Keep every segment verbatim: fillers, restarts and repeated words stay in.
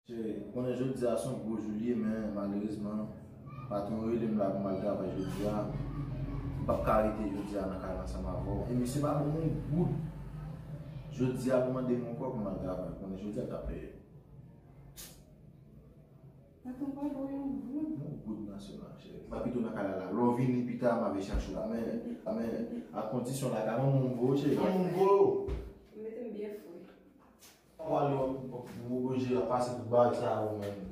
Cheri, konnen jodi a se yon gwo jou li ye, men malerezman, patwon rele m la pou m al travay jodi a. M p ap ka rete jodi a nan kay la ansanm avè w. E misye pa ban m yon goud jodi a pou mande m ankò pou m al travay. Konnen jodi a l t ap peye. Patwon pa ba w yon goud? Yon goud nasyonal, cheri. M pa pito nan kay la la. Lè w vini pita, m a vin chache w la. Men, men, a kondisyon la, ka manman w voye w, cheri. Manman w voye w. Mete m byen fou. Pale w, w oblije ap pase tout bagay sa yo menm.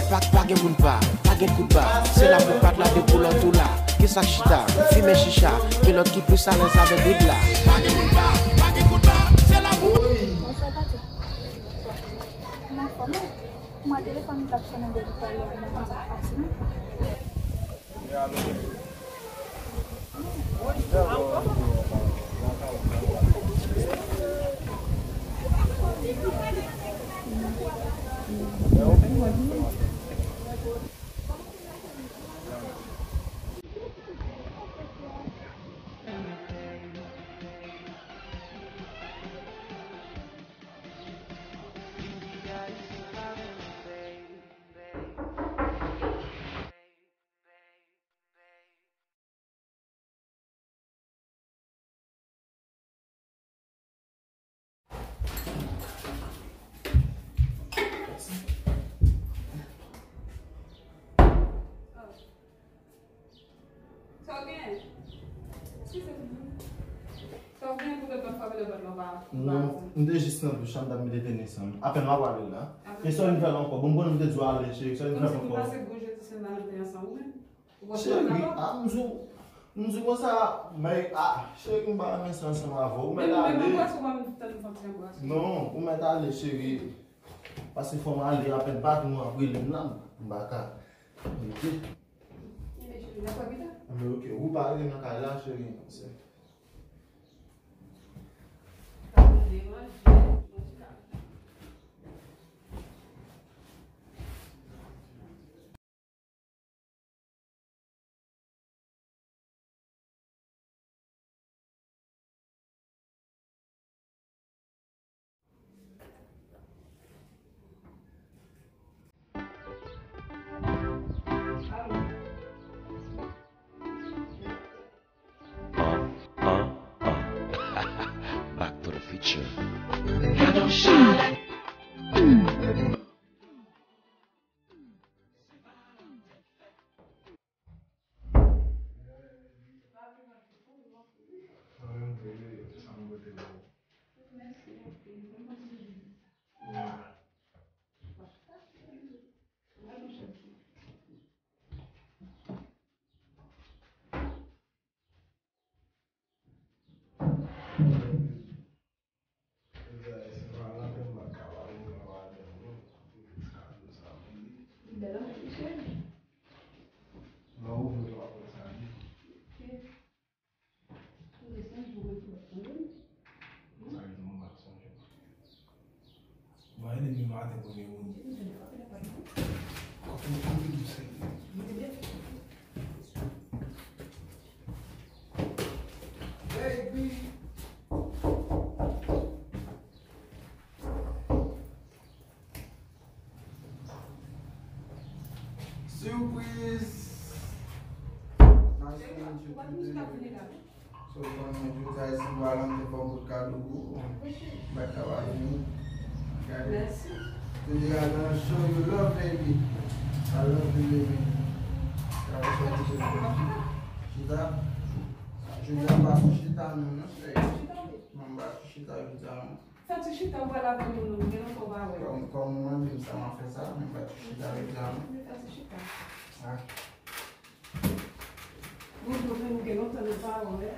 Pa, pa gen moun pa, pa gen kout ba. Se la pou pat la de koulè tou la. Ki sa k chita, fimen chicha, ki lòt ki plis alèz avèk rid la. Pa gen moun pa, pa gen kout ba. Se la pou. Bonswa, Patrick. Kòman w fè, non? Mwen telefòn m t ap sonnen depi talè a, mwen pa t fasil. Sa w gen? Eskize m. Sa w gen pou lòt lòt fwa, lòt lòt lòt pa. Non. M te jis nan douch la, m t ap mete tenis lan. Apèn m ap ale la. Apèn. E sa w vin fè la ankò? Bon, m konnen m te di w ale, cheri, sa w vin fè la ankò? Kòmsi m pase gwo jedi Sen Valanten ansanm, ou menm? Ou pa konn sa k ap fèt? Cheri, a, m di w, m di w konsa, men, a, cheri, m pa renmen sa ansanm avè w, ou mèt ale. Men, men, men, anbrase w, m tann fòk ti anbrase. Non, ou mèt ale, cheri. Paske fò m ale, apèn patwon an ap rele m la, m pa ka rete. Ebyen, cheri, n ap wè pita. Ebyen, oke, ou pa rete nan kay la, cheri, se. Uh, uh, uh. Back to the Future. Mwen rete depi maten pou vin moun. Baby. Surprise! Nice to meet you too, baby. So, fanmi, jodi a, Sen Valanten, fò m pot kado pou ou. Bay travay vini. Gade. Mèsi. Jodi a, gonna show you love, baby. I love you, baby. Gade, chita. Chita. Jodi a, m pa sou chita, non, non, cheri. Non, m pa sou chita jodi a, non. Fè ti chita, ou pral avè moun, non, gen lontan ou pa wè. Kòm, kòm ou mande m sa, m a fè sa, men m pa ti chita avèk la, non. Fè ti chita. Ah. Bonjou, frè, nou gen lontan nou pa wè.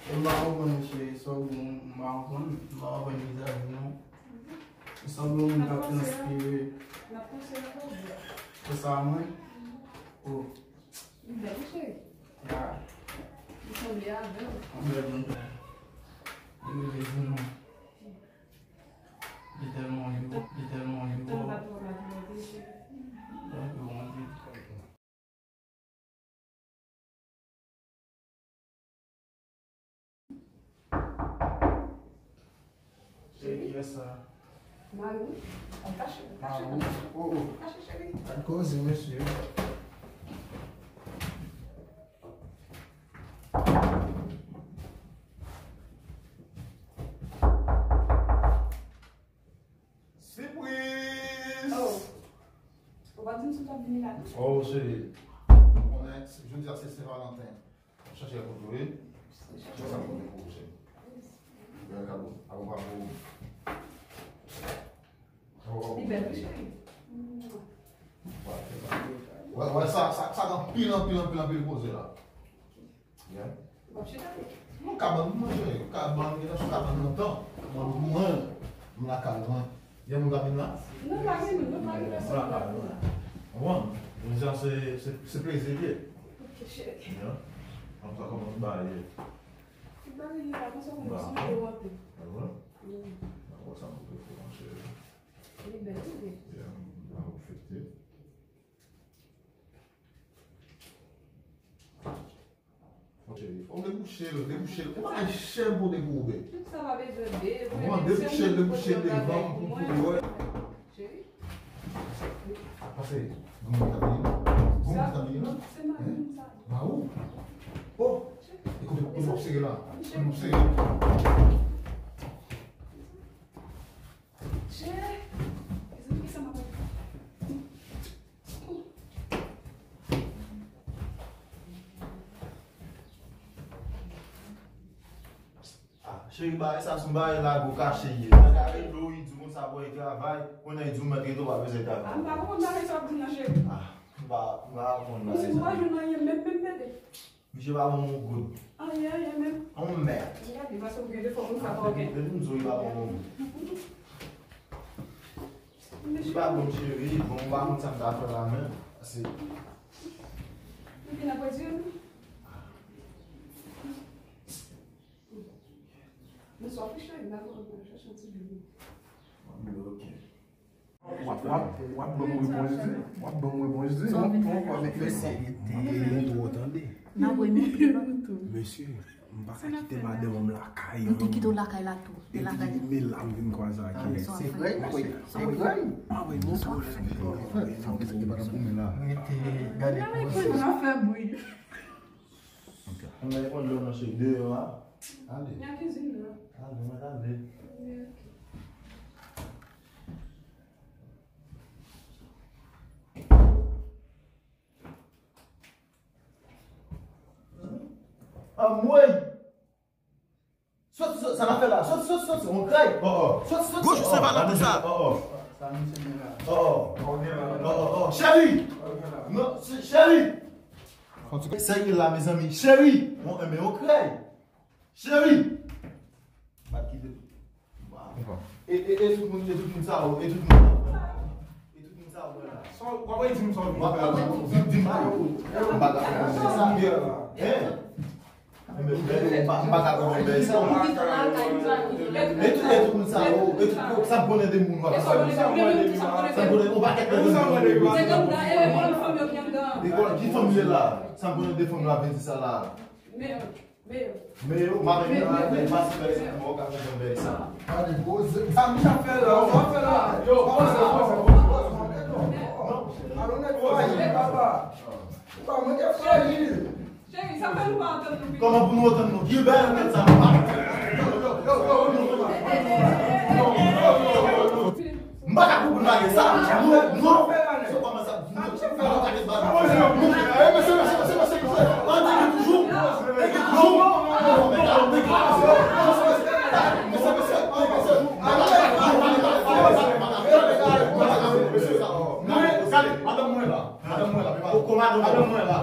E m pa konprann, cheri, sa w di, m pa konprann, m pa konprann vizavi, non. Ou sanble yon moun k ap transpire. N ap panse avè w. Se sa, mwen? Oh. Li bèl, wi, cheri. Ya. Li sanble avè w. Li bèl, mwen. Li rele vre, non. Li tèlman yo, li tèlman yo. Tann pa twò la pou mwen, cheri. Tann pou mwen, cheri. Se kiyès sa? Mari m. Kache, kache. Mari m. Oh, oh. Kache, cheri. Gad koze, mesye. Sipriz! Oh. Ou pa di m si w t ap vini la tou? Oh, cheri. Ou konnen, jodi a se Sen Valanten. Chache kote w ye. Chache sa kote pou ou, cheri. Bèl kado. Akonpanye w. Li bèl, wi, cheri. Wè, wè, sa, sa, sa gen anpil, anpil, anpil, anpil koze la. Yeah. W ap chita tou. Nou ka ban nou manje, nou ka ban nou, nou ka ban nou tan. Mwen, mwen, m lakay mwen. Gen moun k ap vin la? Nou pa gen moun, nou pa gen pèsonn k ap vin la. Ou konprann? Jodi a se, se, se plezi l ye. Ok, cheri. Yeah. An tou ka, kòman tout bagay ye? Tout bagay ye la, konsa konn sou yo anpil. Ah bon? Wi. Ah bon, sa m te fè, mon cheri. Li bèl, wi. Yeah, m ap fete. Ok, fò w debouche l, debouche l. E pa chè pou dekoube. Tout sa pa bezwen de. Bon, debouche l, debouche l devan pou pou wè. Cheri. Sa k pase? Granmoun ki t ap vini la? Granmoun ki t ap vini la? Se mari m sa. Ba ou? Oh! E kote, kote w ap sere la? Kote w ap sere? Cheri, mezanmi, kisa m ap fè? Ah, Cheri, bagay sa se yon bagay lago kache ye. Nèg la rele w, li di w konsa pou al travay, kounye a li di w mèt rete, w pa bezwen travay. Ah, m pa konprann bagay sa w ap di m nan, cheri. Ah, m pa, m pa konprann bagay sa. Ou pa jwenn anyen menm, menm, tete. Misye pa ban m yon goud. Anyen, anyen menm. Yon mèt. Gade, paske ou gen defo konsa, pa okenn. Depi m di w li pa ban m yon goud. Misye pa bon, cheri, bon, m pa konn sa m ta fè la menm. Paske. Epi n ap redi nou. Mwen swa fè cheri, n ap chèche yon ti bebe. Ok. W ap, w ap, w ap ban m repons di. W ap ban m repons di. Sa w vin fè la? Mesye, nou twò tande. N ap remonte. Mesye, m pa ka kite madanm m lakay. M te kite w lakay la tou. Epi lakay. Men la m vin kwaze ak li. Se vrè, mesye. Se vrè. Ah wi, mon frè. Sa w te pa nan pou mwen la. Rete, gade. N ap fè bri. Ok. Ann al konn lè w nan cheri deyò a. Ale. Nan kizin nan. Ale, mwen ale. Wi, ok. Anmwey! Soti, soti, sa n ap fè la? Soti, soti, soti, on kray. Oh, oh. Soti, soti, soti. Bonjou, se pa nan konsa. Oh, oh. Oh, oh. Oh, oh, oh. Cheri! Non, cheri! Serye la, mezanmi. Cheri! Bon, enben, on kray. Cheri! Bat kite. E, e, e tout moun, e tout moun sa yo, e tout moun sa yo. E tout moun sa yo, wè la. Sa w ap di m sa w vin fè la? Di, di m pa yo. M pa ka konprann sa. Hein? M pa, m pa ka konprann sa. E tout, e tout moun sa yo, e tout sa konnen de moun, w ap fè sa. Sa konnen, on pakèt de moun. Ki fanm ye la? Sa konnen de fanm la, vin di sa la. Men yo, m ap vin la, men pa si fè sa, mwen ka fè yon bèl sa. Gade, poze. Sa m ap fè la, sa w ap fè la. Yo, poze, poze, poze, poze. Alon nèg frajil, papa. Papa, mwen te frajil. Cheri, sa fè nou pa antann nou pi. Kòman pou nou antann nou? Gilbert, antann sa, nou pa. Yo, yo, yo, yo, yo. M pa ka konprann bagay sa. Non, non. Se kòman sa? Non, se pa yon pakèt bagay. Mesye, mesye, mesye, mesye, mesye. Ann di gen toujou. E gen toujou. Mesye, mesye, mesye. Gade, madanm mwen la. Madanm mwen la. Poko madanm mwen la.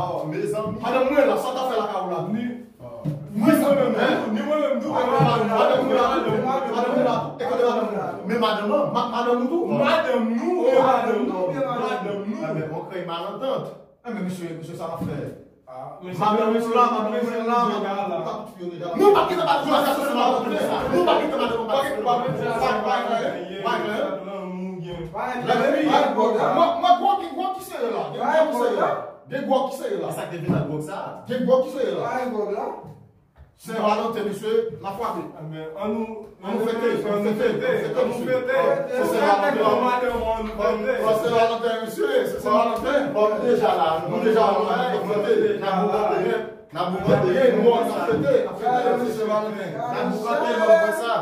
Madanm mwen la, sa w ta fè lakay ou la? Ni mwen menm tou, ni mwen menm tou, madanm mwen la, madanm mwen la, madanm mwen la, e kote madanm mwen? Men madanm lan, ma-, madanm nou tou? Madanm nou, e madanm nou, madanm nou. Enben, on kreye malantant. Enben, mesye, mesye, sa n ap fè? Madanm nou la, madanm mwen la, madanm nou la, tout fi yo deja la. Nou pa gentan bat pou lakay, se malantant sa. Nou pa gentan bat pou lakay. Mwen, mwen, gwo ki, gwo ki serye la. Gen gwo ki serye la. Gen gwo ki serye la. E sa k te vin ak gwòg sa? Gen gwo ki serye la. Sen Valanten, mesye, n ap frape. Ann nou, ann nou fete, ann nou fete, ann nou fete, mesye. Se Sen Valanten. Fò Sen Valanten, mesye, se Sen Valanten. Fò nou deja la, nou deja la, n ap boukante, n ap boukante, n ap boukante, n ap fete, n ap fete, se Sen Valanten. N ap boukante, n ap fè sa.